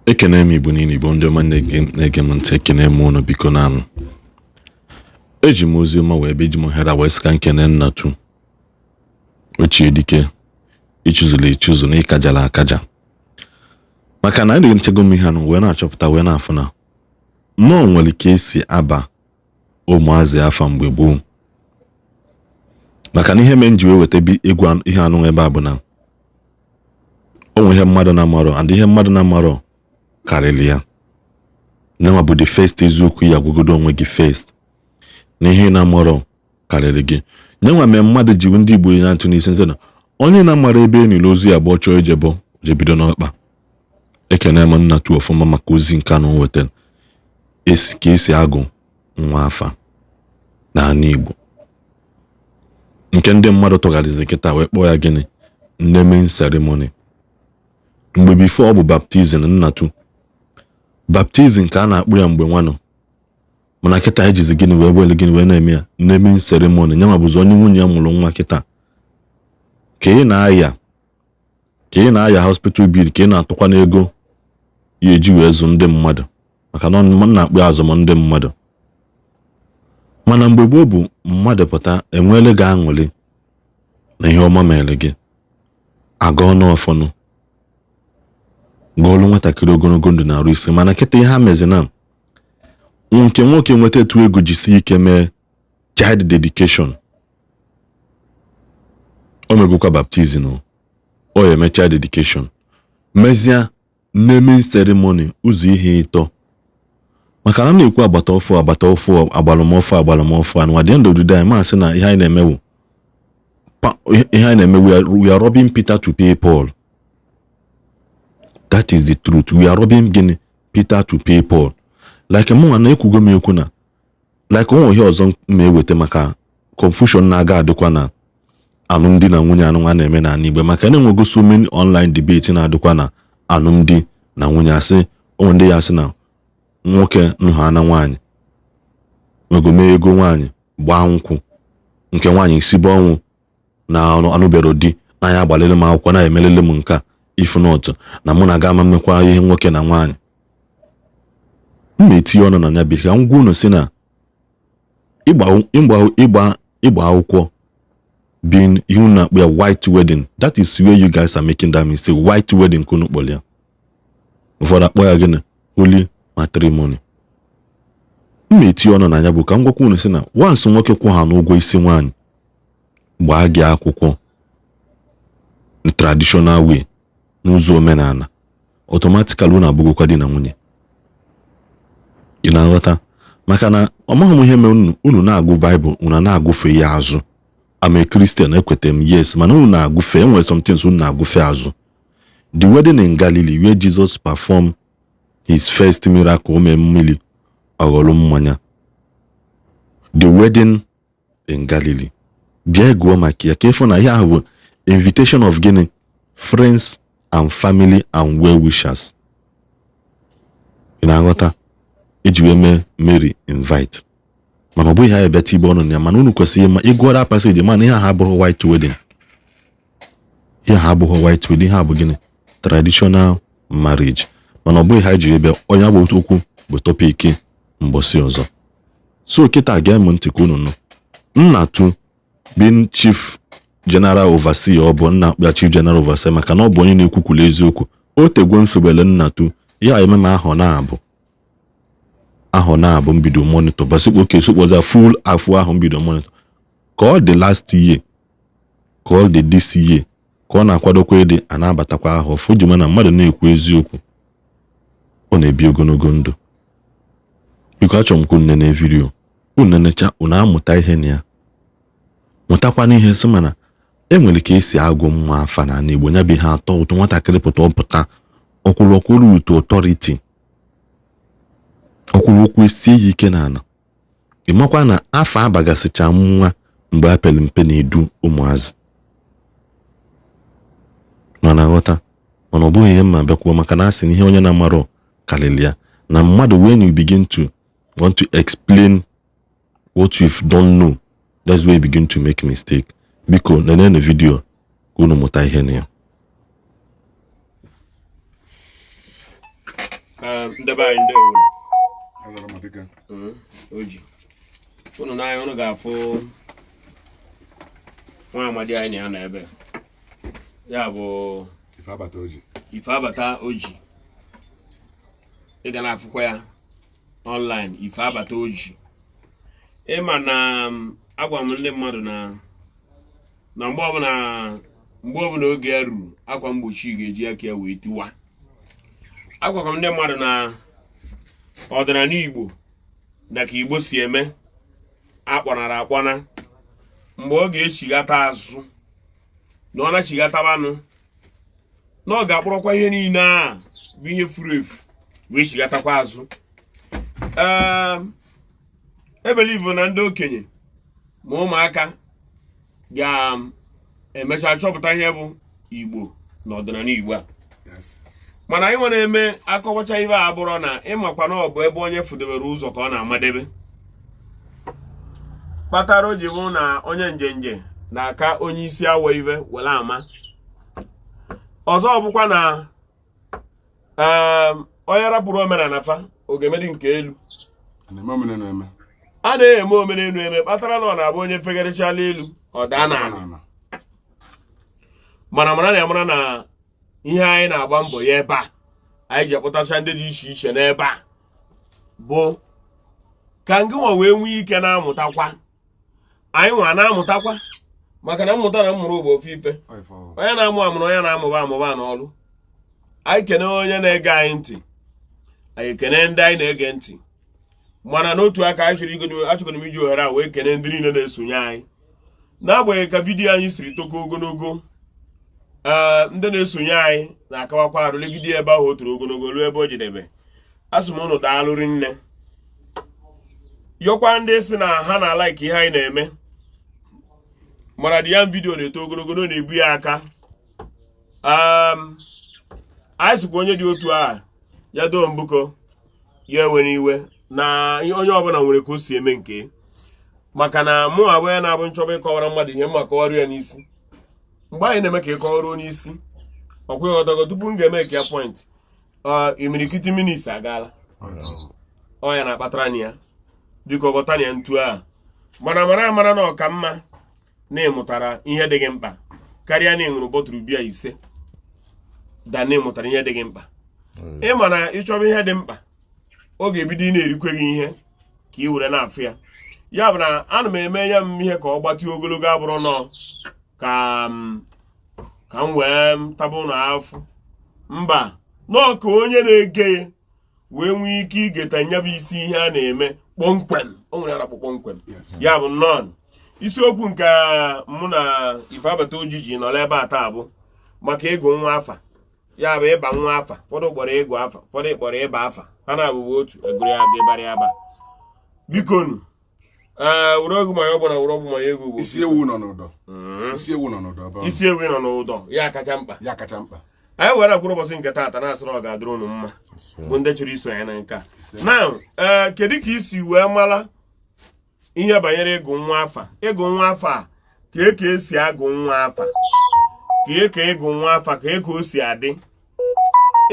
Ekene m Igbo niile, Igbo ndị ọma na-ege m ntị, ekene m unu. Biko na anụ eji m ozi ọma wee bịa, eji m ohere a wee sị ka nkene Nnatu ochie dike ịchụzụla echụzụ na ịkajala akaja, maka na anyị na-echego m ihe anụ wee na-achọpụta wee na-afụ na nnọọ nwere ka esi aba ụmụazị afa mgbe gboo. Maka na ihe mee m ji wee weta egwu ihe anụ ebe a bụ na o nwe ihe mmadụ na-amarọ, and ihe mmadụ na-amarọ karịrị ya. Nyanwa bụ the first eziokwu ya gwagodo onwe gị first, na ihe na-amarọ karịrị gị. Nyanwa mee mmadụ ji ndị Igbo ya ntụ n'isi nsị na onye na-amara ebe e nile ozu ya bụ chọọ ijebọ jebido n'ọkpa. Ekene m Nnatu ọfụma maka ozi nke anụ wetara esi ka esi agụ nwa afa n'ala Igbo, nke ndị mmadụ tụgharịzị kịta wee kpọọ ya gịnị? Naming ceremony. Mgbe before ọ bụ baptism, Nnatu, baptism ka a na-akpụ ya mgbe nwanụ, mana kịta ejizi gịnị wee were gịnị wee na-eme ya? Naming ceremony. Nyanwa bụzi onye nwunye ya mụrụ nwa kịta ka ị na-aya, ka ị na-aya hospital bill, ka ị na-atụkwa n'ego ya eji wee zụ ndị mmadụ, maka na ọ na-akpụ ya azụm ndị mmadụ. Mana mgbe gboo bụ mmadụ pụta enweele gị aṅụrị na ihe ọma mere gị, aga ọnụ ọfọnụ gụọlụ nwatakịrị ogologo ndụ na arụ isi. Mana kịta ihe ha mezi na nke nwoke nweta etu ego jisi ike mee child dedication, o megokwa baptism, o ya eme child dedication, mezie naming ceremony ụzọ ihe ịtọ. Maka na m na-ekwu agbata ọfụ, agbata ọfụ, agbalụmọfụ, agbalụmọfụ anụ. At the end of the day, ma sị na ihe anyị na-emewu, ihe anyị na-eme, we are robbing Peter to pay Paul. That is the truth. We are robbing gịnị? Peter to pay Paul. Like mụnwa na-ekwugo m ekwu na like onwe ihe ọzọ m eweta maka confusion na-aga adịkwa na alụmdi na nwunye anụ a na-eme n'ala Igbo, maka na enwego so many online debate na-adịkwa na alụmdi na nwunye. Asị onwe ndị ya asị na nwoke nụha na nwaanyị nwego mee ego nwaanyị gbaa nkwụ, nke nwaanyị sibe ọnwụ na anụbero di na ya agbalịrị m akwụkwọ na emelele m nke a, if not na mụ na aga ama mmekwa ihe nwoke na nwaanyị. M na-etinye ọnụ na ya bụ ka m gwa unu si na ịgba ịgba ịgba ịgba akwụkwọ being ihe unu na-akpọ ya white wedding, that is where you guys are making that mistake. White wedding ka unu kpọrọ ya, ụfọdụ akpọ ya gịnị? Holy matrimony. M na-etinye ọnụ na ya bụ ka m gwakwa unu si na once nwoke kwụ ha n'ụgwọ isi nwaanyị gbaa gị akwụkwọ traditional way, n'ụzọ omenala, automatically unu abụgokwa di na nwunye. Ị na-aghọta? Maka na ọ maghị m ihe mere unu na-agụ Baịbụl, unu na-agụfe ya azụ. I'm a Christian, ekweta m, yes, mana unu na-agụfe, enwere some things unu na-agụfe azụ. The wedding in Galilee where Jesus performed his first miracle, o mee mmiri ọghọrọ mmanya, the wedding in Galilee, jee gụọ maka ya ka ịfụ na ihe ahụ bụ invitation of gịnị? Friends and family and well wishers. Ị na-aghọta? Iji wee mee Mary invite, mana ọ bụghị ha ya bịa tibe ọnụ na ya. Mana unu kwesịrị ịma ịgụọra passage, mana ihe ahụ abụghị white wedding, ihe ahụ abụghị white wedding, ihe a bụ gịnị? Traditional marriage. Mana ọ bụghị ha ji bịa onye bụ okwu bụ topic mbọsị ọzọ. So kịta gee m ntị ka unu nụ. Nnatu being chief general overseer, ọ bụ nna akpịa chief general overseer, maka na ọ bụ onye na-ekwukwulu eziokwu. O tegwo nsobele Nnatu ya ememe ahọ na-abụ ahọ na-abụ mbido monitor basikpo oke sokpoza full afọ ahụ mbido monitor ka ọ dị last year, ka ọ dị this year, ka ọ na-akwadokwa ịdị a na-abatakwa ahụ ọfụ ji na mmadụ na-ekwu eziokwu, ọ na-ebi ogologo ndụ. Biko, achọrọ m ka unu nene video, unu nenecha, unu amụta ihe na ya, mụtakwana ihe sị. Mana e nwere ka esi agụ mma afa n'ala Igbo, ya bụ ihe atọ ụtọ. Nwatakịrị pụta, ọpụta ọkwụrụ ọkwụrụ with authority, ọkwụrụ okwu esie ya ike n'ala. Ị makwa na afọ abagasịcha nwa mgbe a pere mpe na-edu ụmụazị mana ghọta. Mana ọ bụghị ihe mma bịakwuo, maka na asị na ihe onye na-amarọ karịrị ya na mmadụ. When you begin to want to explain what you don't know, that's where you begin to make mistake. Biko, nenenu video ka unu mụta ihe na ya. Ndị be anyị, ndewo. Oji unu n'anya, unu ga-afụ nwa amadi anyị na ya nọ ebe ya bụ Ifeabata Oji. Ifeabata Oji. Ị ga na-afụkwa ya online, Ifeabata Oji. Ịma na agwa m ndị mmadụ na mgbe ọbụla oge ya ruru, akwa mgbochi ga-eji aka ya wee tiwa. Agwakwa m ndị mmadụ na ọdịnala Igbo na ka Igbo si eme akpọnara akpọna, mgbe ọ ga-echighata azụ na ọ nachigatabanụ, na ọ ga-akpọrọkwa ihe niile a bụ ihe furu efu wee chigatakwa azụ. Ee, ebelivu na ndị okenye ma ụmụaka ga-emecha chọpụta ihe bụ Igbo na ọdịnala Igbo a. Mana anyị nwere eme akọwacha ibe a bụrụ na ịmakwa na ọ bụ ebe onye fudebere ụzọ ka ọ na-amadebe, kpatara o ji bụ na onye njenje na-aka onye isi awọ ive were ama. Ọzọ bụkwa na onye rapụrụ omenala fa ogemedi nke elu. Na-eme omenala eme. A na-eme omenelu eme, kpatara na ọ na-abụ onye fegharịchala elu, ọ daa n'ala. N'ala. Mana mara na ya mara na ihe anyị na-agba mbọ ya ebe a anyị ji akpọtacha ndị dị iche iche n'ebe a bụ ka ngịnwa wee nwee ike na-amụtakwa, anyị nwa na-amụtakwa, maka na mmụta na mmụrụ bụ ofu ife. Ọ ife ọ. Onye na-amụ amụ na onye na-amụba amụba n'ọrụ. Anyị kene onye na-ege anyị ntị, anyị ekene ndị anyị na-ege ntị. Mana n'otu aka, anyị chọrọ igodo, achọgoro m iji ohere a wee kene ndị niile na-esonye anyị, n'agbanyeghị ka video anyị siri toko ogologo. Ee, ndị na-esonye anyị na-akawakwa arụ legide ebe ahụ o toro ogologo ruo ebe o jedebe. Asị m ụnụ daalụ rinne. Yọkwa ndị si na ha na-alike ihe anyị na-eme, mana dị ya video na-eto ogologo na ọ na-ebu ya aka. Anyị sịkwa onye dị otu a ya doo mbụko ya ewere iwe na onye ọbụla nwere ka o si eme nke, maka na mụ abụ ya na-abụ nchọba ịkọwara mmadụ ihe mma kọwara ya n'isi. Mgbe anyị na-eme ka ị kọwara onye isi ọkwa ịghọtago, tupu m ga-eme ka ya point, imirikiti minutes agaala. Ọ ya na-akpatara anyị ya, biko ghọta ya ntu a. Mana mara amara na ọka mma na ịmụtara ihe dị gị mkpa karịa na ịṅụrụ bottle biya 5 da na ịmụtara ihe dị gị mkpa. Ịma na ịchọba ihe dị mkpa, ọ ga-ebido ị na-erikwe gị ihe ka ị were na-afụ ya. Ya bụ na ana m eme ya m ihe ka ọ gbatịa ogologo, abụrụ nọ ka m wee taba ụlọ afụ mba nọọ, ka onye na-ege ya wee nwee ike igeta nya bụ isi ihe a na-eme kpọmkwem. O nwere a na-akpọ kpọmkwem. Ya bụ nnọọ isiokwu nke mụ na Ifeabata Oji ji nọrọ ebe a taa bụ maka ịgụ nwa afa, ya bụ ịba nwa afa. Ụfọdụ kpọrọ ịgụ afa, ụfọdụ kpọrọ ịba afa, ha na-abụbụ otu egụrụ ya ịbara ya aba. Bikonu, ee, were ogu ma ya ọ bụ na were ọgwụ ma ya ego bụ Isi ewu nọ n'ụdọ. Isi ewu nọ n'ụdọ ebe ọ nọ. Isi ewu nọ n'ụdọ ya kacha mkpa. Ya kacha mkpa. Anyị were akwụrụ ụbọchị nke taata na-asịrị ọ ga-adịrị unu mma, bụ ndị chọrọ iso anyị na nke a na. Ee, kedu ka isi wee mara ihe banyere ịgụ nwa afa? Ịgụ nwa afa a, ka esi agụ nwa afa, ka ịgụ nwa afa, ka o si adị,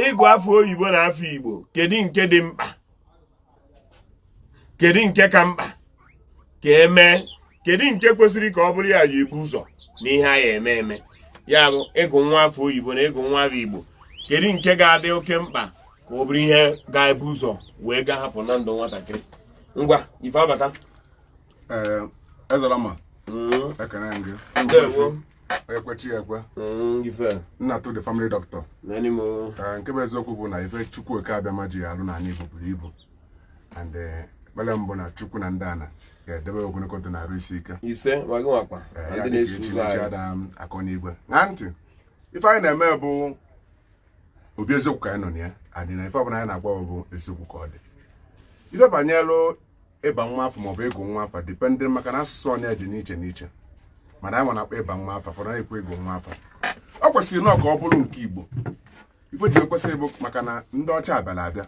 ịgụ afọ oyibo na afọ Igbo, kedu nke dị mkpa, kedu nke ka mkpa ka emee, kedu nke kwesịrị ka ọ bụrụ ya ga-ebu ụzọ n'ihe a ya eme eme? Ya bụ ịgụ nwa afọ oyibo na ịgụ nwa afọ Igbo, kedu nke ga-adị oke mkpa ka ọ bụrụ ihe ga-ebu ụzọ wee gaa hapụ na ndụ nwatakịrị? Ngwa, ife abata. Ee, Ezerama, ekene m gị. Ndewo. Ekwe chi ya ekwe. Ife Nna to the family doctor. Naanị m. Ee, nke bụ eziokwu bụ na ife Chukwu Oke Abịama ji alụ n'ala Igbo buru ibu, and ekpere mbụ na Chukwu na ndị ana ga-edebe ogologo ndụ na arụ isi ike. Ise, ma gị nwakwa. Ee, na ya ndị dịka na-eso echi ụzọ na echi anyị. ada akọ n'igwe na ntị. Ife anyị na-eme bụ obi eziokwu ka anyị nọ na ya adị, na ife ọbụla anyị na-agwa bụ eziokwu ka ọ dị. Ife banyelu ịba nwa afọ maọbụ ịgụ nwa afa, depending, maka na asụsụ onye dị n'iche n'iche, mana anyị nwa na-akpọ ịba nwa afa, fọrọ na-ekwu ịgụ nwa afa. Ọ kwesịrị nọọ ka ọ bụrụ nke Igbo. Ife ji ekwesị bụ maka na ndị ọcha bịara abịa,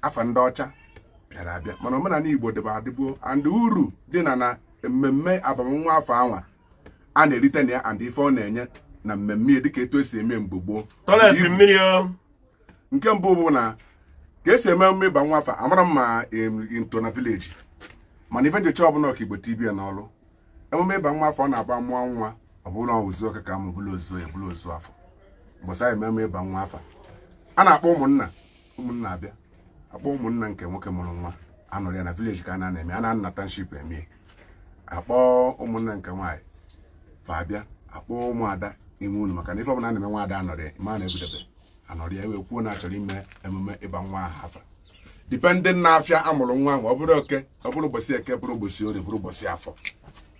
afa ndị ọcha bịara abịa, mana omenala Igbo dịba adịgbo, and uru dị na mmemme abamnwa afọ anwa a na-erite na ya and ife ọ na-enye na mmemme ya, dịka etu esi eme mgbe gboo. Tọles mmiri o. Nke mbụ bụ na Ka esi eme emume ịba nwa afa, amara m ma nto na village, mana ife njecha ọbụla Ọkaigbo TV n'ọlụ emume ịba nwa afọ, ọ na-agba mụọ nwa, ọ bụrụ na ozu oke ka mụ bụrụ ozu ya bụrụ ozu afọ. Mbọsị anyị eme emume ịba nwa afa, a na-akpọ ụmụnna, ụmụnna abịa, akpọ ụmụnna nke nwoke mụrụ nwa, anọrọ ya na village ka a na-eme, a na-anọ na township eme. Akpọ ụmụnna nke nwaanyị fa abịa, akpọ ụmụada ime unu, maka na ife ọbụla a na-eme, nwaada anọrọ ya, ma a na-ebudebe anọrọ ya, wee kwuo na achọrọ ime emume ịba nwa ahụ afa, depending na afịa amụrụ nwa ahụ. Ọ bụrụ oke, ọ bụrụ ụbọchị eke, bụrụ ụbọchị orie, bụrụ ụbọchị afọ,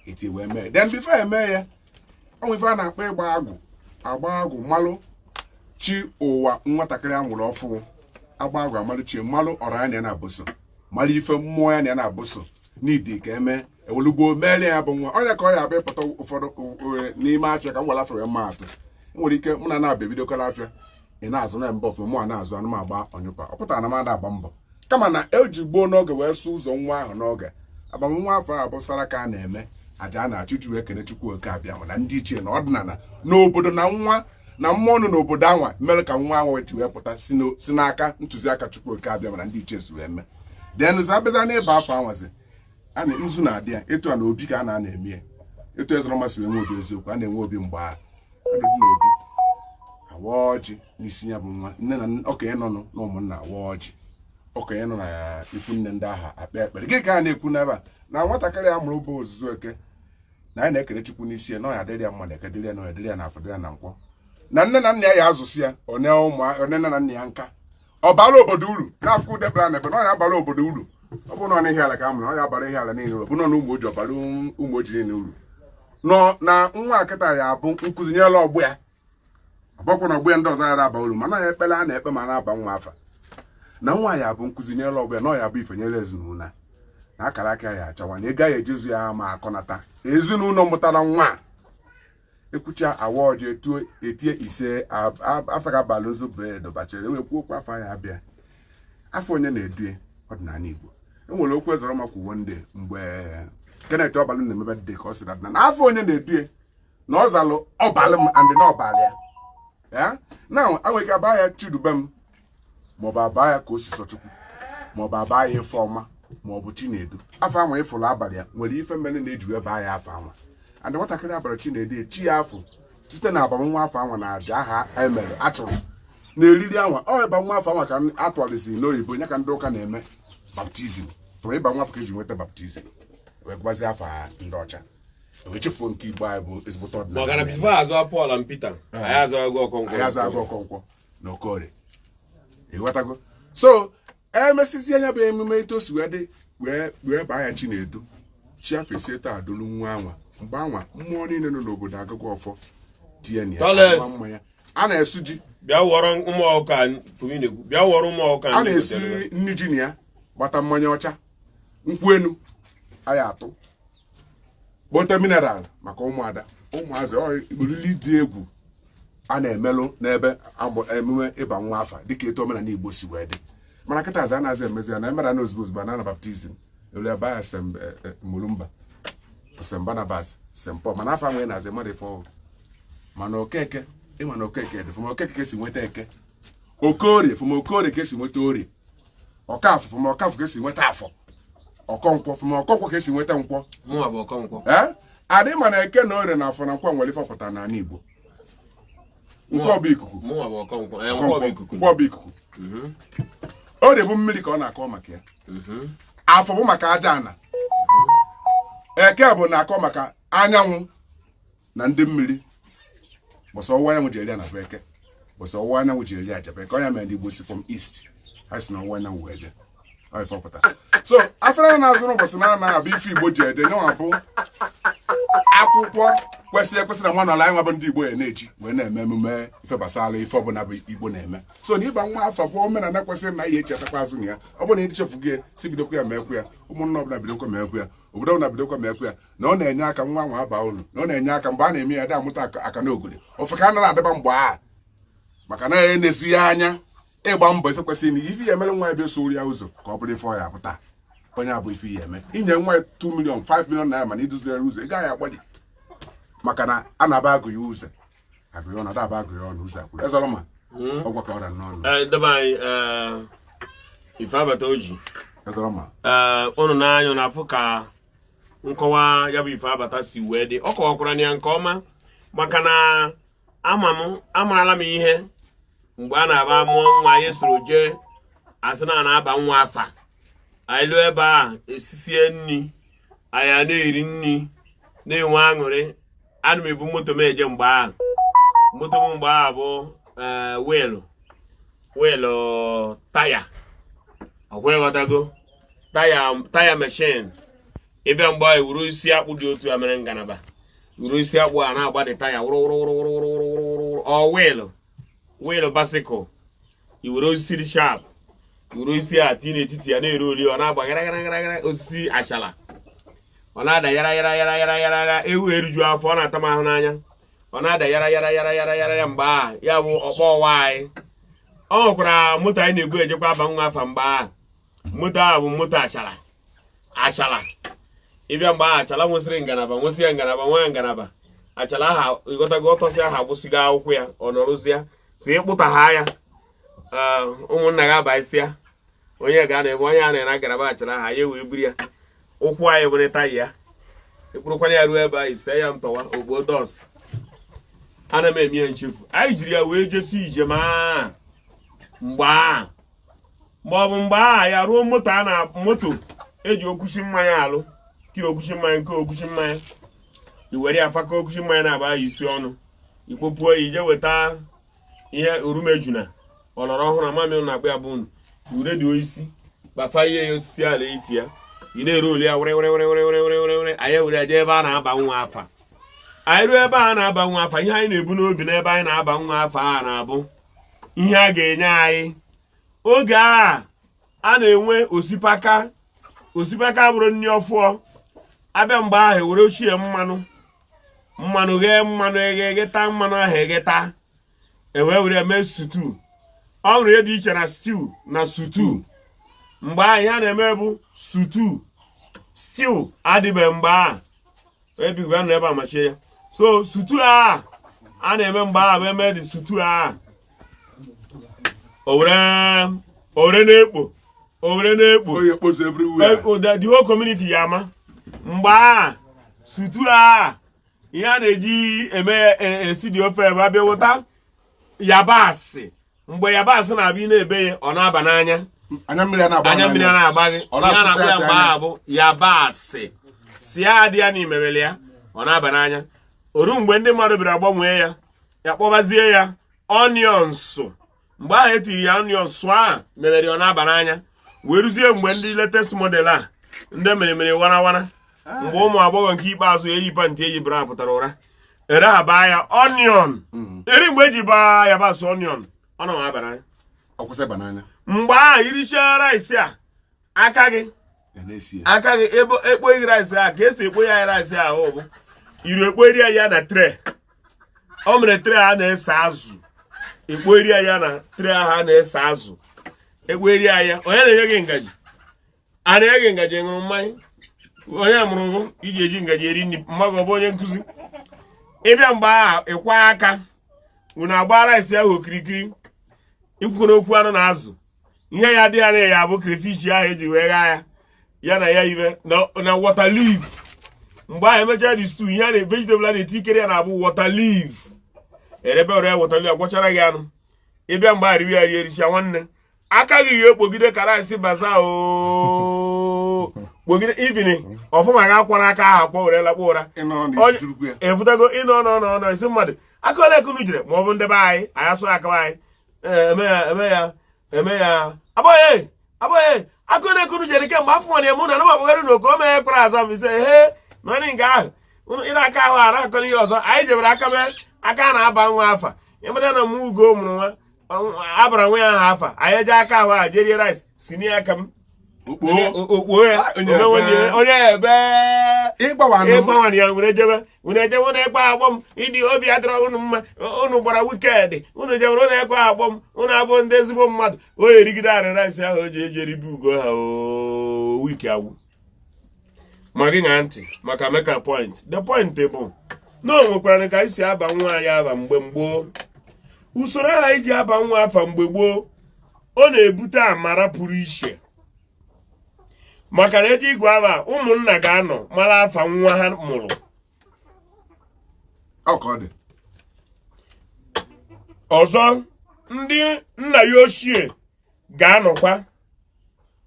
eti wee mee. Then before eme ya, ọnwa ife a na-akpọ ịgba agwụ, agba agwụ malụ chi ụwa nwatakịrị amụrụ ọfụ. Agba agwụ amalụ chi, malụ ọra ya na ya na-abụso, malụ ife mmụọ ya na ya na-abụso n'idi ka eme ewelugbo meere ya bụ nwa onye ka ọ ya abịa ịpụta. Ụfọdụ n'ime afịa, ka m gwara afọ wee maa atụ, enwere ike mụ na na-abịa ebidokwala afịa, ị na-azụ na mbọ ọfụma, mụ a na-azụ anụ m agba ọnyụpa. Ọ pụtara na m ada agba mbọ, kama na eji gboo n'oge wee sụ ụzọ nwa ahụ n'oge agbamnwa afọ a bụ sara ka a na-eme aja a na-achụ iji wee kene Chukwu oke abịa ma na ndị ichie na ọdịnala n'obodo na nwa na mmụọ nọ n'obodo anwa mere ka nwa anwa ji wee pụta si n'aka ntụziaka Chukwu oke abịa ma na ndị ichie si wee mee. Then ụzọ abịaza n'ịba afọ anwazi, a na nzu na-adị ya etu a na obi ka a na-ana eme ya, etu ezọrọ si wee nwe obi eziokwu, a na-enwe obi mgbe ahụ adịdị n'obi awa ọjị n'isi ya bụ nwa, nne na okenye nọ na ụmụnna awa ọjị, okenye nọ na ikwu nne ndị agha akpa ekpere. Gịnị ka a na-ekwu n'ebe a? Na nwatakịrị a mụrụ bụ ozuzu eke, na anyị na-ekele Chukwu n'isi ya, na ọ ya adịrị ya mma na eke, dịrị ya na ọ ya dịrị ya na afọ, dịrị ya na nkwọ, na nne na nna ya ya azụsị ya one ụmụ one nne na nna ya nka, ọ bara obodo uru n'afọ udekpara na ebe na ọ ya abara obodo uru. Ọ bụrụ na ọ n'ihe ala ka a mụrụ, ọ ya abara ihe ala niile uru. Ọ bụrụ na ụmụ oji, ọbara ụmụ oji niile uru. Nọ na nwa akịta ya abụ nkụzi nyela ọgbụ ya, ọbọkwa na ọgbụ ya ndị ọzọ yara aba uru, mana ya ekpere a na-ekpe ma na-aba nwa afa na nwa ya bụ nkụzi nyere ọgbụ ya, na ọ ya bụ ife nyere ezinụlọ, na akara aka ya achawa, na ego ya ejezu ya ma akọnata ezinụlọ mụtara nwa a. Ekwucha, awa ọjị, etuo etie ise afọ ka abalị nzu bred bachara, ewekwu okwu afọ ya abịa afọ onye na-edue ọdịnala Igbo. Enwere okwu ezọrọ maka uwe ndị mgbe Kenneth Ọbalị na-emebe dị ka ọ sịrị na afọ onye na-edue na ọ zalụ ọbalị m and na ọbalị ya ya na enwere ike aba ya Chidubem, maọbụ aba ya ka o si sọ Chukwu, maọbụ aba ya Ifeọma, maọbụ Chinedu. Afọ anwa ịfụrụ abalị ya nwere ife mere na-eji wee baa ya afọ anwa. And nwatakịrị abalị Chinedu echi ya afọ site na agbamnwa afọ anwa na aja aha emere achụrụ na eriri anwa ọ ịba nwa afọ anwa ka atụgharịziri n'oyibo ya ka ndị ụka na-eme baptism. Tụrụ ịba nwa afọ ka eji nweta baptism, wee gbazie afọ ha ndị ọcha, wee chefuo nke Igbo anyị bụ ezigbote ọdịnala. Maka na before azụ Paul and Peter, anyị azụ agụ Ọkọnkwọ. Anyị azụ agụ Ọkọnkwọ na Okorie, ịghọtago? So emesizie anya bụ emume etu o si wee dị, wee baa ya Chinedu, chi afọ esi taa adolu nwa anwa. Mgbe anwa mmụọ niile nọ n'obodo agụgụ ọfọ tie na ya. Toles. Agba mmanya, a na-esu ji. Bịa wọrọ ụmụ ọkụkọ pụrụ na-ekwu, bịa wọrọ ụmụ ọkụkọ. A na-esi nri ji na ya, gbata mmanya ọcha, nkwụ enu anyị atụ, kpote mineral maka ụmụada, ụmụazị. Ọ oriri dị egwu a na-emelụ n'ebe emume ịba nwa afa dịka etu omenala Igbo si wee dị. Mana kịta azụ anaghịzi emezi ya na emere na ozugbo ozugbo na baptism elu ebe ya St. Mulumba, St. Barnabas, St. Paul, mana afọ nwere na-azị mmadụ ife ọhụrụ. Mana Okeke, ịma na Okeke dị from Okeke ka esi nweta eke, Okorie from Okorie ka esi nweta orie, Ọkafọ from Ọkafọ ka esi nweta afọ, Ọkọnkwọ from Ọkọnkwọ ka esi nweta nkwọ. Mụnwa bụ Ọkọnkwọ. Ee, adị ma na eke na orie na afọ na nkwọ nwere ife ọpụta n'ala Igbo. Nkwọ bụ ikuku. Mụnwa bụ Ọkọnkwọ. Ee, nkwọ bụ ikuku. Nkwọ bụ ikuku, orie bụ mmiri ka ọ na-akọ maka ya, afọ bụ maka aja ana, eke bụ na-akọ maka anyanwụ na ndị mmiri. Bọsọ ọwụwa anyanwụ ji eri ya na bụ eke, bọsọ ọwụwa anyanwụ ji eri aja bụ eke. Ọnya mere ndị Igbo si from east, ha si na ọwụwa anyanwụ wee bịa. Ọ ife ọpụta. So afere na-azụrụ ụbọchị na-anaghị abụ ife Igbo ji eje nyenwa bụ akwụkwọ kwesịrị ekwesị na nwa nọla anyị nwa bụ ndị Igbo ya na-eji wee na-eme emume ife gbasara ife ọbụla bụ Igbo na-eme. So na ịba nwa afọ bụ omenala kwesịrị na ihe echetakwa azụ na ya. Ọ bụrụ na ịchefu gị, si bidokwa ya ma ekwu ya, ụmụnna ọbụla bidokwa ma ekwu ya, obodo ọbụla bidokwa ma ekwu ya, na ọ na-enye aka nwa nwa aba uru, na ọ na-enye aka mgbe a na-eme ya dị amụta aka na ogoli ofe ka a nara adịba mgbe a, maka na ya enezi ya anya ịgba mbọ ife kwesịrị na ife ya emere nwa ya bịa soro ya ụzọ ka ọ bụrụ ife ọ ya pụta onye abụ ife ya eme inye nwa ya 2 million, 5 million naira, mana iduziri ụzọ ị gaghị agbalị, maka na a na-aba agụ ya ụzọ agụ ya ọnụ adaba agụ ya ọnụ ụzọ akwụrụ ezọrọ ma ọgwa ka ọ ra n'ọnụ. Ee, ndebe anyị, Ife abata oji. Ezerọma. Ee, unu n'anya na-afụ ka nkọwa ya bụ ife abata si wee dị. Ọ kọwakwara na ya nke ọma, maka na ama m amarala m ihe mgbe a na-aba mụọ nwa, anyị soro jee, asị na a na-aba nwa afa. Anyị lụọ ebe a, esisie nri, anyị a na-eri nri, na-enwe aṅụrị. Ana m ebu moto m eje mgbe ahụ. Moto m mgbe ahụ bụ wheel taya, ọkwa ịghọtago, taya machine. Ịbịa mgbe ahụ, wuru isi akpụ dị otu a mere ngalaba, wuru isi akpụ a na-agba dị taya wụrụ wụrụ wụrụ wụrụ wụrụ wụrụ wụrụ wụrụ. Ọ wheel bicycle, i were osisi dị sharp, were osisi a tinye n'etiti ya, na-ere oli, ọ na-agba gara gara gara gara. Osisi achala, ọ na-ada yara yara yara yara yara yara. Ewu eriju afọ, ọ na-ata m ahụ n'anya. Ọ na-ada yara yara yara yara yara ya. Mgbe ahụ ya bụ ọkpọ ọwa anyị. Ọ nwekwara moto anyị na-ebu ejekwa aba nwa afa mgbe ahụ. Moto ahụ bụ moto achala achala. Ịbịa mgbe ahụ, achala nwesịrị ngalaba, nwesịa ngalaba, nwa ngalaba achala aha, ịghọtago, ọtọsị aha, agbụsịgo akwụkwọ ya, ọ nọrụzịa so ịkpụta ha ya. Ee, ụmụnna gị abaisịa, onye ga na-ebe onye a na-ere ngalaba achala aha ya, wee buru ya, ụkwụ anyị bụrụ taya ya, ekpurukwana ya ruo ebe anyị see ya ntọwa ogbo dust. Ana m eme ya nchefu. Anyị jiri ya wee jesi njem a mgbe a, ma ọ bụ mgbe a ya ruo moto a na moto eji okwuchi mmanya alụ ka okwuchi mmanya nke okwuchi mmanya, i were ya faka okwuchi mmanya na-aba ya isi ọnụ, ikpopuo ya, ije weta ihe orumejuna ọlọrọ ọhụrụ amami na-akpọ ya bụ unu ure dị osisi kpafa ihe ya, osisi ala iti ya, ị na-ere oli ya were were were were were were were were. Anyị were ya jee ebe a na-aba nwa afa. Anyị ruo ebe a na-aba nwa afa, ihe anyị na-ebu n'obi n'ebe anyị na-aba nwa afa a na-abụ ihe a ga-enye anyị. Oge a a na-enwe osipaka. Osipaka bụrụ nri ọfụọ. Abịa mgbe ahụ, were ochie mmanụ mmanụ ghee mmanụ eghe egheta mmanụ ahụ egheta, ewee were mee stew. Ọ nwere ihe dị iche na stew na sutu. Mgbe ahụ, ihe a na-eme bụ stew. Stew adịbe mgbe ahụ, ebigwe nọ ebe a machie ya. So stew a a na-eme mgbe ahụ bụ eme dị stew a, o were na-ekpo, o were na-ekpo. Oyi ekpozu everywhere. The whole community ya ama. Mgbe a stew a, ihe a na-eji eme esi dị ofe bụ abịa weta yabasị. Mgbe yabasị na-abịa, ị na-ebe ya, ọ na-aba n'anya. Anya mmiri a na-agba. Anya mmiri a na-agba gị. Ọ Ihe a na-asụsị na-akpọ ya aka mgbe anya. ahụ bụ yabasị si adị ya n'imewele ya, ọ na-aba n'anya. Oru mgbe ndị mmadụ bịara gbanwee ya, ya kpọbazie ya onions. Mgbe ahụ etiri ya onions a mewere ọ na-aba n'anya, wee ruzie mgbe ndị latest model a, ndị mere mere wara wara, mgbe ụmụ agbọghọ nke ikpeazụ eyi pant, eyi bra, pụtara ụra ere ha baa ya onion. Eri mgbe eji baa yabasị onion, ọ na aba n'anya. Ọ kwụsị ịba n'anya. Mgbe ahụ irichaa rice a, aka gị Ya na-esi ya. Aka gị ebe ekpoghị rice a, ka esi ekpo ya rice ahụ bụ iru ekpori ya na tray. O mere tray a na-ese azụ, ekpori ya na tray ahụ a na-ese azụ, ekpori ya. Onye na-enye gị ngaji? A na-enye gị ngaji ṅụrụ mmanya? Onye mụrụ gị iji eji ngaji eri nri? Mmadụ ọ bụ onye nkụzi. Ịbịa mgbe ahụ, ịkwa aka unu agba rice ahụ okirikiri, ikwukọrọ okwu anụ na azụ, ihe ya dị ya na ya bụ crayfish ahụ eji wee ghaa ya, ya na ya ibe na water leaf. Mgbe ahụ emechaa dị stew, ihe a na vegetable a na-etikere ya na-abụ water leaf, erebe ore ya water leaf, agwachara gị anụ. Ịbịa mgbe ahụ, riwe ya, rie, ericha nwanne, aka gị ya ekpogide ka rice baza o kpogide ivini ọfụma ga akwara aka ahụ akwọ were lakpọ ụra. Ịnọ na isi ya. Efutago ịnọ nọ nọ nọ isi mmadụ aka ole ka unu jere, ma ọ bụ ndebe anyị anyị asụ aka anyị eme ya, eme ya, eme ya, abụghị abụghị aka ole ka unu jere kemgbe afọ nwere mụ na anụmakpụgharị na oke o mee kpara aza m ise he nọrị nke ahụ unu ị na-aka ahụ ara akọ n'ihe ọzọ. Anyị jebere aka mee aka a na-aba nwa afa. Ịmata na mụ ugo mụrụ nwa, abara nwa ya aha afa, anyị eje aka ahụ a jerie rice si n'aka m. Okpo. Okpuo ya. Onye onye ebe. Onye ebe. Ịgbawanụ m. Ịgbanwere ya were jebe, unu ejewe na ekwe agbọ m ịdị obi adịrọ unu mma. Unu gbara weekend, unu jewere unu ekwe agbọ m, unu abụ ndị ezigbo mmadụ. O erigide arị rice ahụ o ji eji eribe ugo ha oo, week agwụ. Ma gị ṅaa ntị maka meka point. The point bụ na o nwekwara ka anyị si aba nwa anyị aba mgbe gboo. Usoro ahụ anyị ji aba nwa afa mgbe gboo Ọ na-ebute amara pụrụ iche, maka na eji ịgụ afa, ụmụnna ga-anọ mara afa nwa ha mụrụ. Ọ ka ọ dị. Ọzọ, ndị nna ya ochie ga-anọkwa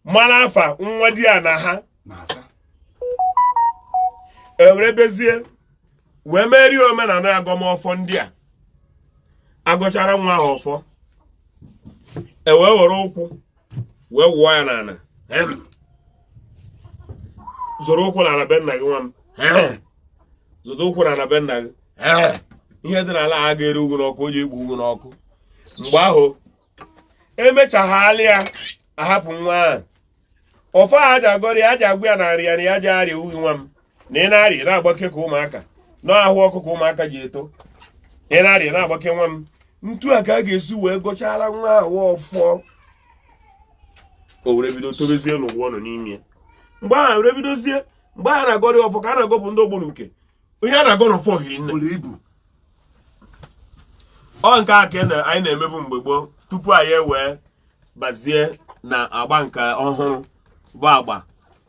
mara afa nwa di ya na ha na-aza. Ewere bezie wee merie omenala agọmọfọ ndị a. Agọchara nwa ahụ ọfọ, e wee were ụkwụ wee wụọ ya n'ala. Zọrọ ụkwụ n'ala be nna gị, nwa m, zọdo ụkwụ n'ala be nna gị. Ihe dị n'ala a ga-ere ugwu n'ọkụ, o ji ekpu ugwu n'ọkụ. Mgbe ahụ emechaghalị ya, ahapụ nwa ahụ. Ọfọ a ji agọrọ ya, ji agwa ya na nrịa na ya ji arịa uhi, nwa m, na ị na-arịa na-agbake ka ụmụaka na ahụ ọkụ ka ụmụaka ji eto. Ị na-arịa na-agbake, nwa m. Ntu a ka a ga-esi wee gọchara nwa ahụ ọfọ, o were bido tobezie n'ụwa ọ nọ n'ime ya. Mgbe ahụ were bidozie, mgbe ahụ na-agọrị ọfọ ka a na-agọpụ ndị ogbo n'uke. Ihe a na-agọ n'ọfọ hiri nne. Buru ibu. Ọ nke a ka anyị na-emebu mgbe gboo tupu anyị ewee bazie na agba nke ọhụrụ, bụ agba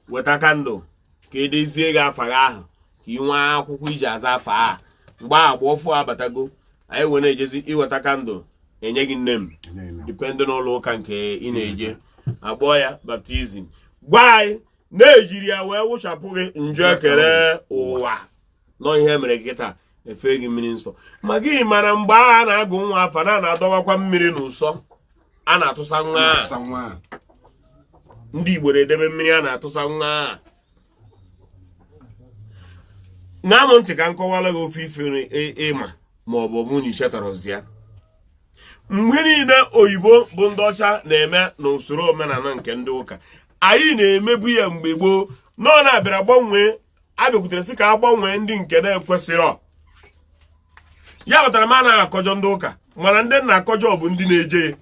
weta candle ka edezie gị afa gị ahụ, ka ị nwee akwụkwọ iji aza afa a. Mgbe agba ọfụ abatago, anyị wee na-ejezi iweta candle enye gị nne m, depend n'ụlọ ụka nke ị na-eje, akpọọ ya baptism. Gwa anyị na-ejiri ya wee wụchapụ gị njọ ekere ụwa nọ ihe mere gị taa, efe gị mmiri nsọ. Ma gị mara mgbe agha na-agụ nwa afa na na-adọwakwa mmiri n'ụsọ a na-atụsa nwa a. Atụsa nwa a. Ndị Igbo na-edebe mmiri a na-atụsa nwa a. Ṅaa m ntị ka m kọwara gị ofe ife ịma ma ọ bụ ọbụ na ichetarazi ya. Mgbe niile oyibo bụ ndị ọcha na-eme n'usoro omenala nke ndị ụka, anyị na-emebu ya mgbe gboo. Nọ na-abịara gbanwee, abịakwutere sị ka a gbanwee ndị nke na-ekwesịrọ. Ya kpatara m anaghị akọjọ ndị ụka, mana ndị nna akọjọ bụ ndị na-eje ya,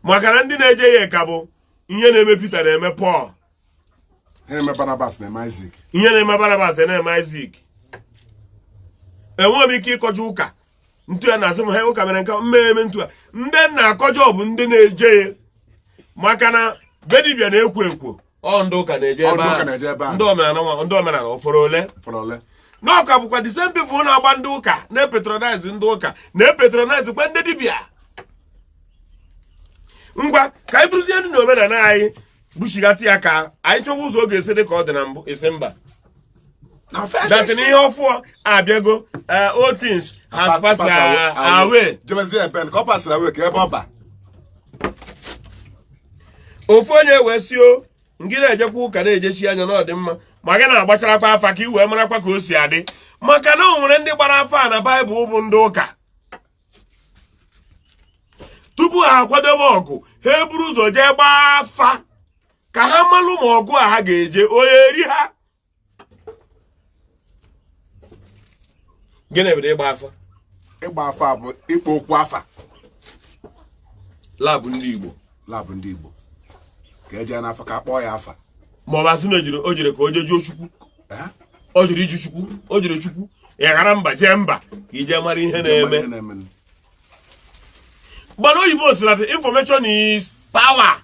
maka na ndị na-eje ya ka bụ ihe na-eme Peter na-eme Paul. Ihe na-eme Barnabas na-eme Isaac. Ihe na-eme Barnabas na-eme Isaac. Enweghị m ike ịkọjọ ụka ntu ya na-asị m ha ụka mere nke mmemme ntu a. Ndị nna akọjọ bụ ndị na-eje ya, maka na be dibịa na-ekwo ekwo. Ọ ndị ụka na-eje Ọ ebe ndị ụka ahụ. na-eje ebe ahụ. Ndị omenala ndị omenala ụfọdụ ole Fọrọ ole? N'ọka bụkwa the same people na-agba ndị ụka, na-epatronize ndị ụka, na-epatronize kwa ndị dibịa. Ngwa, ka anyị bụrụzie ndị na omenala anyị buchigata ya, ka anyị chọba ụzọ ọ ga-esi dị ka ọ dị na mbụ. Esi mba. Na first That na ihe ọfụọ abịago, all things has passed away. Jebezie ebe ka ọ pasịrị away, ka ebe ọ ba. Ofu onye wee si o ngị na-ejekwa ụka na-ejechi anya na ọ dị mma, ma gị na-agbacharakwa afa ka ị wee marakwa ka o si adị, maka na o nwere ndị gbara afa a na Baịbụl bụ ndị ụka. Tupu ha akwadobe ọgụ, ha eburu ụzọ jee gbaa afa ka ha malụ ma ọgụ a ha ga-eje onye eri ha. Gịnị bụ ịgba afa? Ịgba afa bụ ịkpọ okwu afa. Labụ ndị Igbo. Labụ ndị Igbo, ka eje n'afa ka a kpọọ ya afa. Ma ọ bụ asị na o jere ka o jee jụọ Chukwu. Eh? O jere iju Chukwu, o jere Chukwu ya ghara mba, jee mba ka ije mara ihe na-eme. Ihe na-eme. Gbana oyibo si na information is power.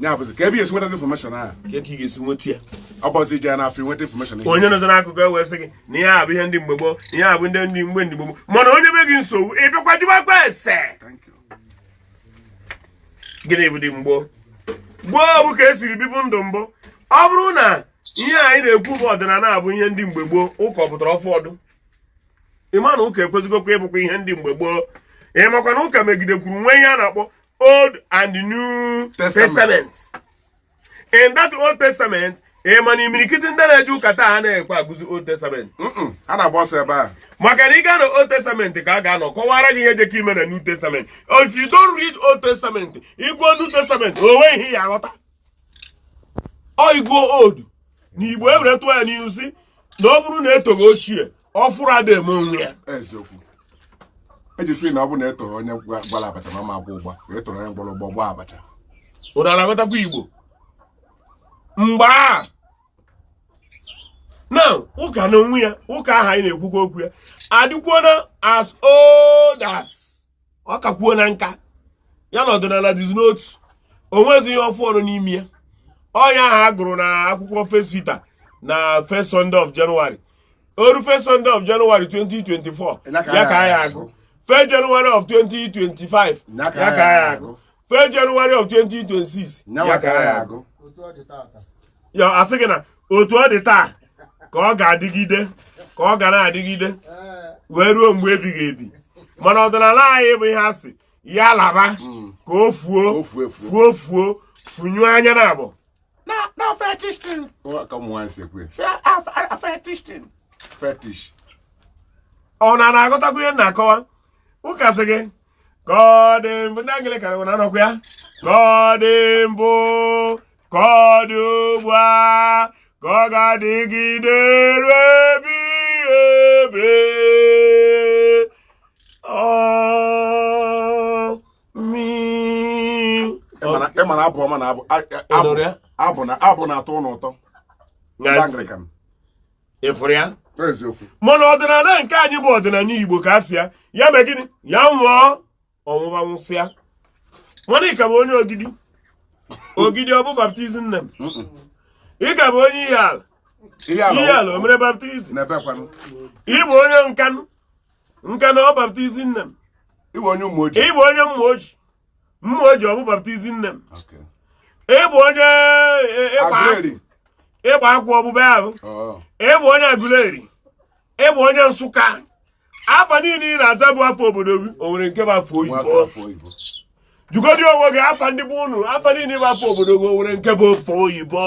Ya bụzi ka ebe ị esi nwetazi information ahụ? Ka ị ga-esi nweta ya? Ọ bụzi ije n'afọ nweta information ihe. Onye nọzi n'akụkụ ewee sị gị na ihe a bụ ihe ndị mgbe gboo, ihe a bụ ndị mgbe ndị gboo, mana onye be gị nsogbu, ị bịakwa jụbakwa ese. Thank you. Gịnị bụ dị mgbo gboo? Bụ ka esiri bibu ndụ mbụ. Ọ bụrụ na ihe anyị na-ekwu bụ ọdịnala abụ ihe ndị mgbe gboo, ụka ọ pụtara ụfọdụ ịma na ụka ekwezigokwa ịbụkwa ihe ndị mgbe gboo. Ị makwa na ụka megidekwuru nwee ihe a na-akpọ Old and New Testament. Testament. In that Old Testament, ị ma na imirikiti ndị na-eje ụka taa ha na-ekwe agụzi Old Testament. A na-agba ọsọ ebe a. Maka na ị gaa na Old Testament ka a ga-anọ kọwara gị ihe jekọ ime na New Testament. If you don't read Old Testament, ịgụọ New Testament, o nweghị ihe ya aghọta. Ọ ịgụọ Old na Igbo ewere tụọ ya n'ihu si na ọ bụrụ na etoghị ochie, ọfụrụ ada eme onwe ya. Eziokwu, eji sị na ọ bụ na etoro onye gwara abacha ma ma agwa ụgba, na etoro onye gwara ụgbọ gba abacha. Ụnụ na-aghọtakwa Igbo mgbe a na ụka na onwe ya? Ụka ahụ anyị na-ekwukwa okwu ya adịkwuo na as old as, ọ kakwuo na nka. Ya na ọdịnala dịzi n'otu. O nwezi ihe ọfụ ọrụ n'ime ya. Ọnya ahụ a gụrụ na akwụkwọ First Peter na first Sunday of January, oru first Sunday of January 2024, ya ka anyị agụ. First January of 2025, ya ka anyị agụ. First January of 2026, ya ka anyị agụ. Ya asị gị na otu ọ dị taa ka ọ ga-adịgide, ka ọ ga na-adịgide wee ruo mgbe ebighị ebi. Mana ọdịnala anyị bụ ihe a sị ya laba ka o fuo. O fuo. Fuo fuo, funyuo anya na abụ. Na fetish thing. Ka ụmụ nwaanyị si ekwu ya. Fetish thing. Fetish. Ọ na na-aghọtakwa ihe m na-akọwa? Ụka sị gị ka ọ dị mbụ, ndị Anglican na anọkwa ya, ka ọ dị mbụ, ka ọ dị ugbu a, ka ọ ga-adịgide ruo ebighị ebi. Amen. Ịma na abụ ọma na abụ Ị nụrụ ya? Abụ na abụ na-atọ ụnụ ụtọ ndị Ṅaa ntị. Anglican. Ị fụrụ ya? Eziokwu. Mana ọdịnala nke anyị bụ ọdịnala Igbo, ka a sị ya ya mee gịnị? Ya nwụọ ọnwụba, nwụsịa. Mana ị ka bụ onye Ogidi. Ogidi ọ bụ baptism name? Ị ka bụ onye Ihiala. Ihe ala. Ihiala o mere baptism? N'ebe kwanụ? Ị bụ onye Nkanụ. Nkanụ ọ baptism name? Ịbụ onye Ụmụoji. Ị bụ onye Mmaoji. Mmaoji ọ bụ baptism name? Okay. Ị bụ onye ịgba Aguleri. ịgba akwụ ọbụba ahụ. Oh. Ị bụ onye Aguleri. Ị bụ onye Nsụka. Afa niile ị na-aza bụ afa obodo gị. O nwere nke bụ afa Nwa oyibo? afọ oyibo. Jụgodi onwe gị, afa ndị bụ unu, afa niile bụ afa obodo gị, o nwere nke bụ afa oyibo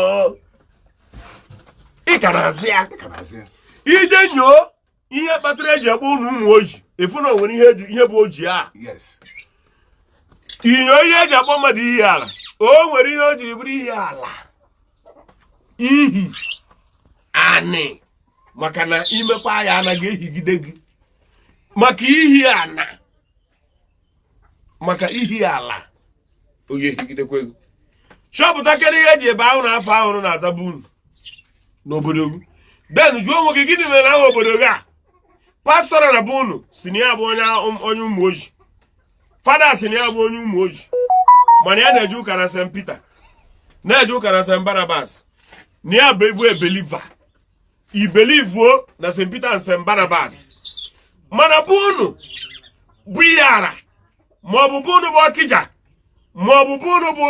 ị ka na-azụ ya? Ka na-azụ ya. Ije nyoo ihe kpatara eji akpọ unu ụmụ oji, ịfụ na o nwere ihe ihe bụ oji a. Inyo ihe eji akpọ mmadụ Ihiala, o nwere ihe o jiri bụrụ Ihiala, ihi anị, maka na imekwa ya anaghị ehigide gị, maka ihi ana, maka ihi ala, onye ehigidekwa gị. Chọpụta kedu ihe eji ebe ahụ na afọ ahụrụ na-azaba unu n'obodo gị. Then jụọ onwe gị, gịnị mere ahụ obodo gị a? Pastọ na be unu si na ya bụ onye Ụmụoji, fada si na ya bụ onye Ụmụoji, mana ya na-eje ụka na St. Peter, na-eje ụka na St. Barnabas, na ya bụ ebu believer, i believuo na St. Peter and St. Barnabas, mana bụ unu bụ Ihiala, maọbụ bụ unu bụ Ọkịja, maọbụ bụ unu bụ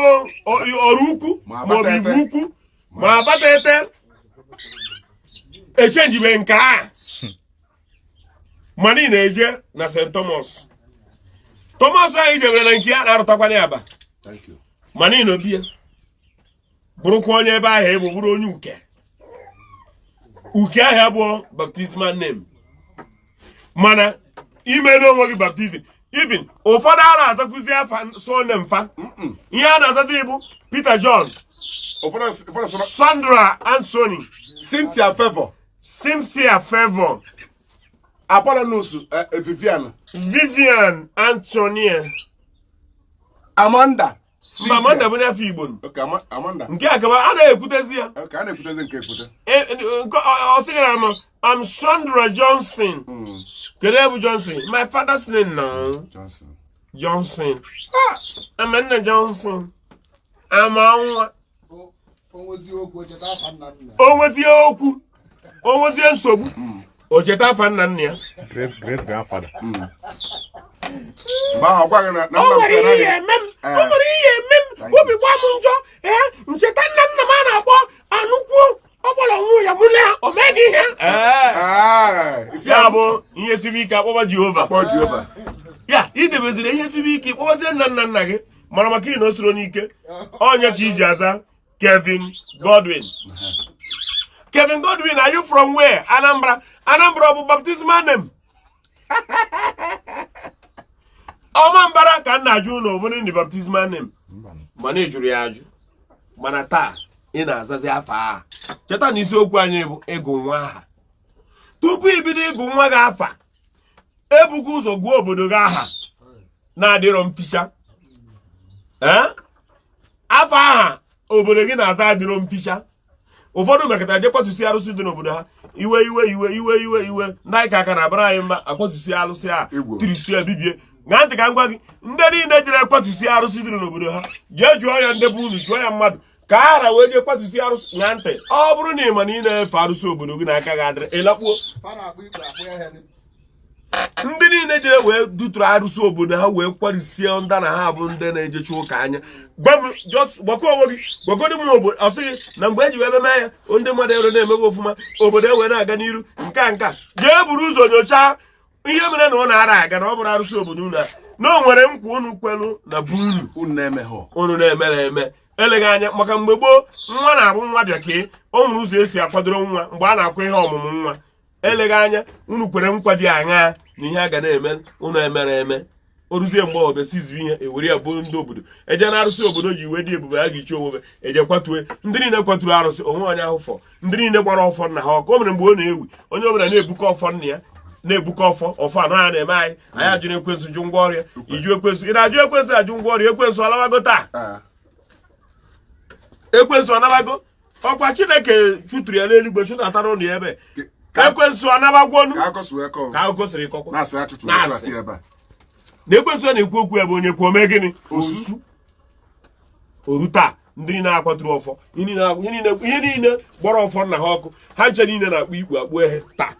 Ọraukwu, Ma maọbụ Abatete. Igbo Ukwu, ma Abatete, echenjibe nke a, mana ị na-eje na St. Thomas. Thomas anyị jebere na nke ya na-arụtakwana ya aba. Thank you. Mana ị n'obi ya bụrụkwa onye ebe ahụ, ịbụ bụrụ onye Uke. Uke ahụ abụọ baptismal name, mana ime n'onwe gị baptism. Even ụfọdụ a na-azakwuzi afa surname fa, ihe a na-azata ịbụ Peter John. Ụfọdụ sọrọ Sandra Anthony. Cynthia Favor. Cynthia Favor. Apollonus, Vivian. Vivian Antonia. Amanda. Mba, Amanda bụ n'afọ Igbo. Okay, Amanda. Nke a kaba a na-ekwutezi ya. Okay, a na-ekwutezi nke ekwute. Nke ọ sịgara m, I'm Sandra Johnson. Kedu ebe Johnson? My father's name now. Johnson. Johnson. Amanda Johnson. Ama nwa. Onwezi okwu, o cheta afa nna nna. O nwezie okwu, o nwezie nsogbu, o cheta afa nna nna ya. Great great grandfather. Mgbe ahụ ọ gwaghị na O nna m nwere ihe kwere ya eme m. Eh. O nwere ihe eme m. Thank you. Obi gba m njọ, ee, ncheta nna nna m a na-akpọ anụkwuo ọgbọrọ nwụ ya mụ na ya o meghị ihe. Ah, isi Ya bụ ihe siri ike, akpọba Jehova. Kpọọ Jehova. Ya idebeziri ihe siri ike, ịkpọbazie nna nna nna gị, mara maka ị na o soro n'ike onye ka iji aza Kevin Godwin. Kevin Godwin, are you from where? Anambra. Anambra ọ bụ baptismal name? Ọma mbara ka nna ajụ na obodo ndị baptismal name, mana ị jụrụ ya ajụ. Mana taa ị na-azazi afa a. Cheta na isiokwu anyị bụ ịgụ nwa aha. Tupu ibido ịgụ nwa gị afa, ebuka ụzọ gụọ obodo gị aha na-adịrọ mficha. Ee, afa aha obodo gị na-aza adịrọ mficha. Ụfọdụ mekọta je kwatusi arụsị dị n'obodo ha. Iwe iwe iwe iwe iwe iwe, ndị anyị ka aka na-abara anyị mba, akwatusi alụsị a. Igbo. Tirisi ya, bibie. Ṅaa ntị ka m gwa gị, ndị niile jere kwatusi arụsị dịrị n'obodo ha, jee jụọ ya ndị bụ unu, jụọ ya mmadụ ka a ghara wee jee kwatusi arụsị. Ṅaa ntị, ọ bụrụ na ị ma na ị na-efe arụsị obodo gị na aka gị adịrị, ịlakpuo. Ndị niile jere wee duturu arụsị obodo ha wee kwarisie ndị na ha bụ ndị na-ejechi ụka anya. Gwa m, just gwakọ onwe gị, gwagodi m obodo. Ọ sịghị na mgbe eji wee meme ya, ndị mmadụ ere na-emebe ofụma, obodo ewee na-aga n'iru. Nke a nke a jee buru ụzọ nyochaa ihe mere na ọ na-ara aga na ọ bụrụ arụsị obodo unu a, na o nwere nkwa unu kwelu na bụ unu Unu na-emeghọ. Unu na-emere eme eleghị anya, maka mgbe gboo nwa na-abụ nwa bịa kee, o nwere ụzọ esi akwadoro nwa mgbe a na-akwa ihe ọmụmụ nwa. Eleghị anya unu kwere nkwa dị aṅaa na ihe a ga na-eme, unu emere eme. O ruzie mgbe ọbịa sizibu ihe ewere ya bụrụ ndị obodo eje na arụsị obodo ji wee dị ebube ha ga-echi onwe eje kwatue. Ndị niile kwaturu arụsị onwe onye ahụ fọ, ndị niile gbara ọfọ nna ha ọkụ. O mere mgbe ọ na-ewi, onye ọbụla na-ebukọ ọfọ nna ya, na-ebukọ ọfọ ọfọ anọ ya na-eme anyị. Anyị ajụrụ ekwensu jụ ngwa ọrụ ya. Iju ekwensu, ị na-ajụ ekwensu ajụ ngwa ọrụ ya. Ekwensu alawago taa. Ekwensu anabago. Ọkwa Chineke chụtụrụ ya n'eluigwe, chụdatara ụnụ ya ebe. Ekwensu anabagwonu ka akụkọ siri kọkwa na ekwensu a na-ekwu okwu ya bụ onye kwuo mee gịnị osu oru taa. Ndị niile akwaturu ọfọ, ihe niile gbara ọfọ nna ha ọkụ, ha nche niile na-akpụ ikpu akpụ ehe taa.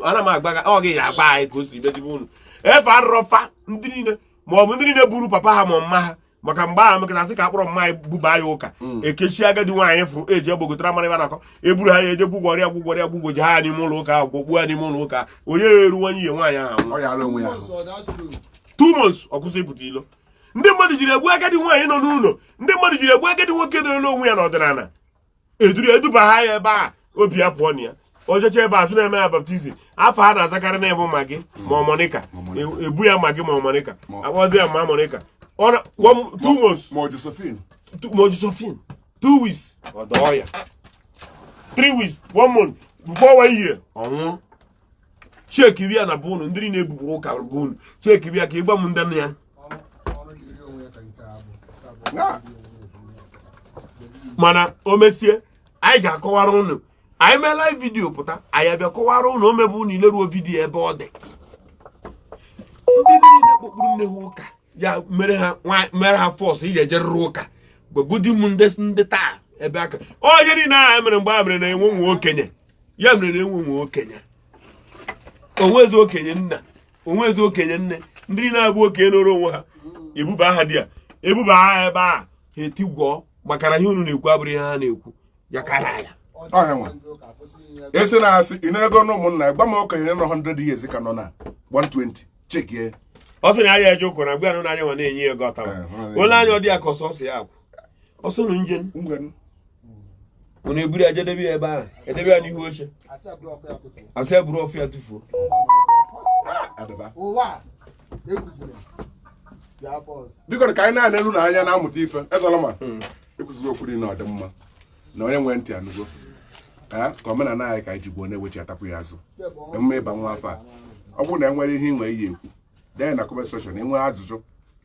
Ana m agba ọ gị ya agba anyị ka o si mezibe unu efe arụrọ fa ndị niile, ma ọ bụ ndị niile buru papa ha ma mma ha, maka mgbe ahụ mekọta sị ka akpọrọ mma anyị buba ya ụka, ekechi agadi nwaanyị fụrụ eji egbogotere mara ebe na-akọ eburu ha ya eje gwugwọrọ ya gwugwọrọ ya gwugwoji ha n'ime ụlọ ụka ahụ, gwọgbuo ya n'ime ụlọ ụka. Onye ya eruwanye ihe nwaanyị ahụ anwụ 2 months, ọ kwụsị ịpụta ilo. Ndị mmadụ jiri egbu agadi nwaanyị nọ n'ụlọ, ndị mmadụ jiri egbu agadi nwoke na-elu onwe ya n'ọdịnala, eduru eduba ha ya ebe a, obi ya pụọ na ya, ojecha ebe a sị na-eme ya baptism. Afọ ha na-azakarị na-ebu Magị ma ọ Monica, ebu ya Magị ma ọ Monica, akpọzi ya ma Monica. 2 months ma Josephine, ma Josephine, 2 weeks ọ dọọ ya, 3 weeks, one month, before one year ọ nwụọ. Cheki ya na bụ unu ndị niile ebugburu ụka bụ unu, cheki ya ka ịgwa m ndị nne ya. Mana o mesie, anyị ga-akọwara unu. Anyị mee live video pụta, anyị abịa kọwara unu. O mebe unu ileruo video ebe ọ dị. Ndị niile kpọkpuru nne ha ụka ya mere ha force iji ejerịrị ụka, gwagodi m ndị taa ebe aka onye niile ahụ mere mgbe a mere na-enwe nwe okenye ya mere na-enwe nwe okenye, onwezi okenye nna, onwezi okenye nne. Ndị niile abụ okenye n'ọrụ onwe ha, ebuba aha di ya, ebuba aha ebe a ha etigwọọ, maka na ihe unu na-ekwu abụrụ ihe ha na-ekwu ya kara ya. Esi na asị ị na-ego na ụmụnna gwa m okenye nọ 100 years ka nọ na 120 chekie. Ọ sị na ya eje ụkọ na gwa ya na anya nwa na-enye ego ọtara ole anya ọ dị ya ka ọsọ ọsọ ya akwụ ọsọ nụ nje unu eburu ya jedebe ya ebe ahụ, edebe ya n'ihu oche, asị ya buru ọfọ ya tụfuo. Biko ka anyị na-ana elu na anya na-amụta ife ezọla ma ekwụsịghị okwu dị na ọdịmma na onye nwee ntị anụgo ka omenala anyị ka anyị ji gbuo na-ewechi atapụ ya azụ emume ịba nwa afọ a. Ọ bụrụ na enwere ihe inwe ihe ekwu, dee na comment section. Enwee ajụjụ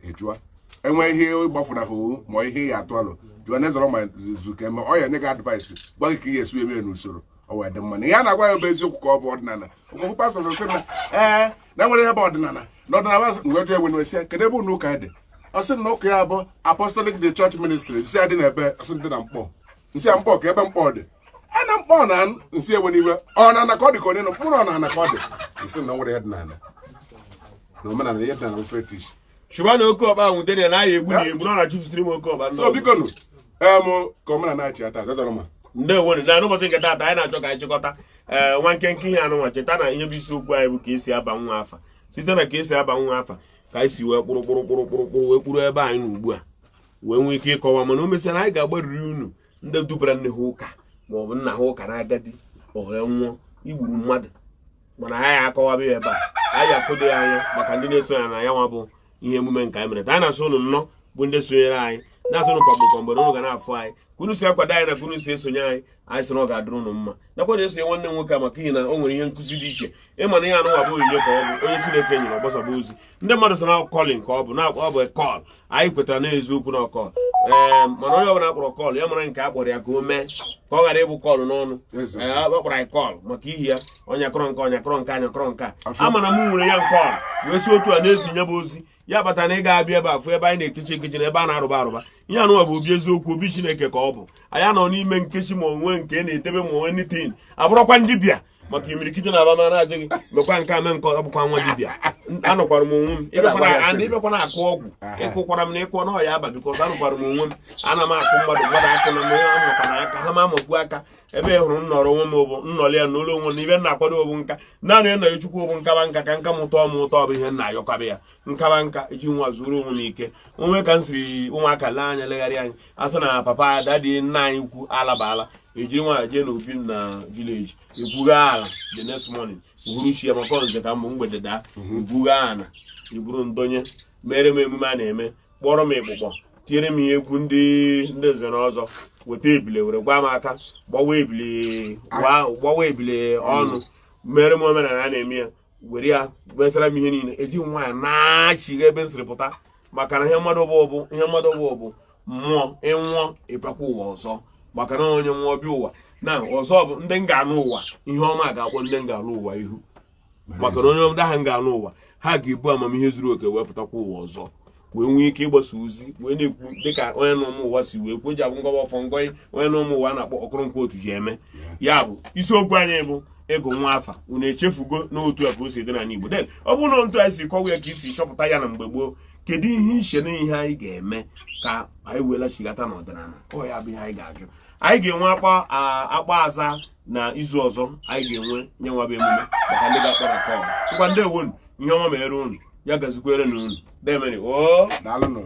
ejụa, enwee ihe ịgbafunahụ ma ihe ya atụ alụ jụọ na ezọrọ ma zu ka eme ọ ya nye gị advice, gwa gị ka ị ga-esi eme n'usoro ọ wee dị mma. Na ihe a na-agwa ya bụ eziokwu ka ọ bụ ọdịnala. Ụfọdụ pastọ sị na ee na nwere ihe bụ ọdịnala na ọdịnala mgbe jụọ enwe nwesịa kedu ebe ụlọ ụka dị, ọ sị na ụka ya bụ Apostolic the Church Ministry, nsị ya dị n'ebe, ọsị dị na Mkpọ, nsị ya Mkpọ ka ebe Mkpọ dị e na Mkpọ na nsị ewe n'iwe ọ na ana ka ọ dị ka onye nọ mkpụrụ ọ na ana ka ọ dị nsị na nwere ihe dị n'ala na omenala ihe dị n'ala fetish. Chụba na oke ọkpa ahụ deniel na aya egbu na egbu na ọ na-achụfusiri m oke ọkpa. So biko nụ em ka omenala anyị ata azazara ma. Ndewo na n'ụbọchị nke taata anyị na-achọ ka anyị chịkọta ee nwa nkenke ihe anụnwa. Cheta na ihe bụ isiokwu anyị bụ ka esi aba nwa afa. Site na ka esi aba nwa afa ka anyị si wee kpụrụ kpụrụ kpụrụ kpụrụ kpụrụ wee kpụrụ ebe anyị nọ ugbu a wee nwee ike ịkọwa. Mana o mesịa na anyị ga-agbariri unu ndị dubara nne ha ụka ma ọ bụ nna ha ụka na agadi ohere nwụọ igburu mmadụ, mana anyị akọwaba ya ebe a, anyị akụdo ya anya maka ndị na-eso ya na ya nwa bụ ihe emume nke anyị mere. Anyị na-asụ unu nnọọ bụ ndị sonyere anyị, na-asụ unu kwamgbe kwamgbe na unu ga na-afụ anyị ka unu si akwado anyị na ka unu si esonye anyị. Anyị sị na ọ ga-adịrị unu mma, nakwa na-esonye nwanne m nwoke a maka ihe na o nwere ihe nkụzi dị iche. Ịma na ihe anụnwa bụ onyinye ka ọ bụ onye Chineke nyere ọgbasaba ozi. Ndị mmadụ sị na calling ka ọ bụ, na ọ bụ call. Anyị kwetara na eziokwu na ọ call. Ee, mana onye ọbụla akpọrọ call, ya mara nke a kpọrọ ya ka o mee, ka ọ ghara ịbụ call n'ọnụ. Eziokwu. Ee, a kpọrọ anyị call maka ihi ya, onye kọrọ nke, onye kọrọ nke, anya kọrọ nke a. Afọ. Ama na m nwere ya nke ọrụ wee si otu a na-ezinye bụ ozi ya kpatara na ị ga-abịa ebe a fụ ebe anyị na-ekechi ekechi na ebe a na-arụba arụba. Ihe anụnwa bụ obi eziokwu, obi Chineke ka ọ bụ. Anyị anọ n'ime nkechi ma onwe nke na-edebe ma onwe nitin abụrọkwa ndị bịa maka imirikiti na abama na-adịghị mekwa nke a mee nke ọ bụkwa nwa dibịa. Anọkwara m onwe m ịbịakwa na-akụ ọgwụ ịkụkwara m na ịkụọ na ọya aba, because anọkwara m onwe m, ana m akụ mmadụ, mmadụ akụ na m amụkwa na aka ha ma amakwu aka. Ebe ị hụrụ m nọrọ onwe m bụ nnọrọ ya n'ụlọ onwe na ibe m na-akwado obu nka naanị nna Chukwu obu nkaba nka ka nka m ụtọ m ụtọ bụ ihe nna ayọkaba ya nkaba nka iji nwa zuru onwe m ike onwe ka m siri ụmụaka lee anya legharị anya asị na papa daddy nna anyị ukwu alabala ejiri nwa jee n'obi m na village ekwugha ala the next morning, uhuruchi ya maka nze ka mbụ mgbede daa ekwugha ala eburu ndonye mere m emume a na-eme, kpọrọ m ịkpụkpọ, tinyere m ihe egwu ndị ndị nze na ọzọ, weta ebile were gwa m aka gbawa ebile gbawa ebile ọnụ, mere m omenala a na-eme ya, were ya mesara m ihe niile, eji nwaanyị na-achịga ebe m siri pụta, maka na ihe mmadụ bụ bụ ihe mmadụ bụ bụ mmụọ ịnwụọ ịbịakwa ụwa ọzọ, maka na onye nwụọ bịa ụwa na ọzọ bụ ndị m ga-anụ ụwa ihe ọma ga-akpọ ndị m ga-alụ ụwa ihu, maka na onye ndị ahụ m ga-anụ ụwa ha ga-ebu amamihe zuru oke wee pụtakwa ụwa ọzọ wee nwee ike ịgbasa ozi wee na-ekwu dịka onye na ụmụ ụwa si wee kwuo ji abụ ngọba ọfọ ngọyị onye na ụmụ ụwa na-akpọ Okoronkwo otu ji eme ya. Bụ isiokwu anyị bụ ego nwa afa. Unu echefugo n'otu a ka o si dị n'ala Igbo? Then ọ bụrụ na otu anyị si kọwa ya ka isi chọpụta ya na mgbe gboo, kedu ihe iche na ihe anyị ga-eme ka anyị wee lachigata n'ọdịnala? Ọ ya bụ ihe anyị ga-ajụ. Anyị ga-enwe akpa akpa aza na izu ọzọ anyị ga-enwe nye nwa bụ emume maka ndị ga-akpọ na call. Ngwa, ndewonu, ihe ọma mere unu, ya gazikwere na unu demere o. Daalụ nụ.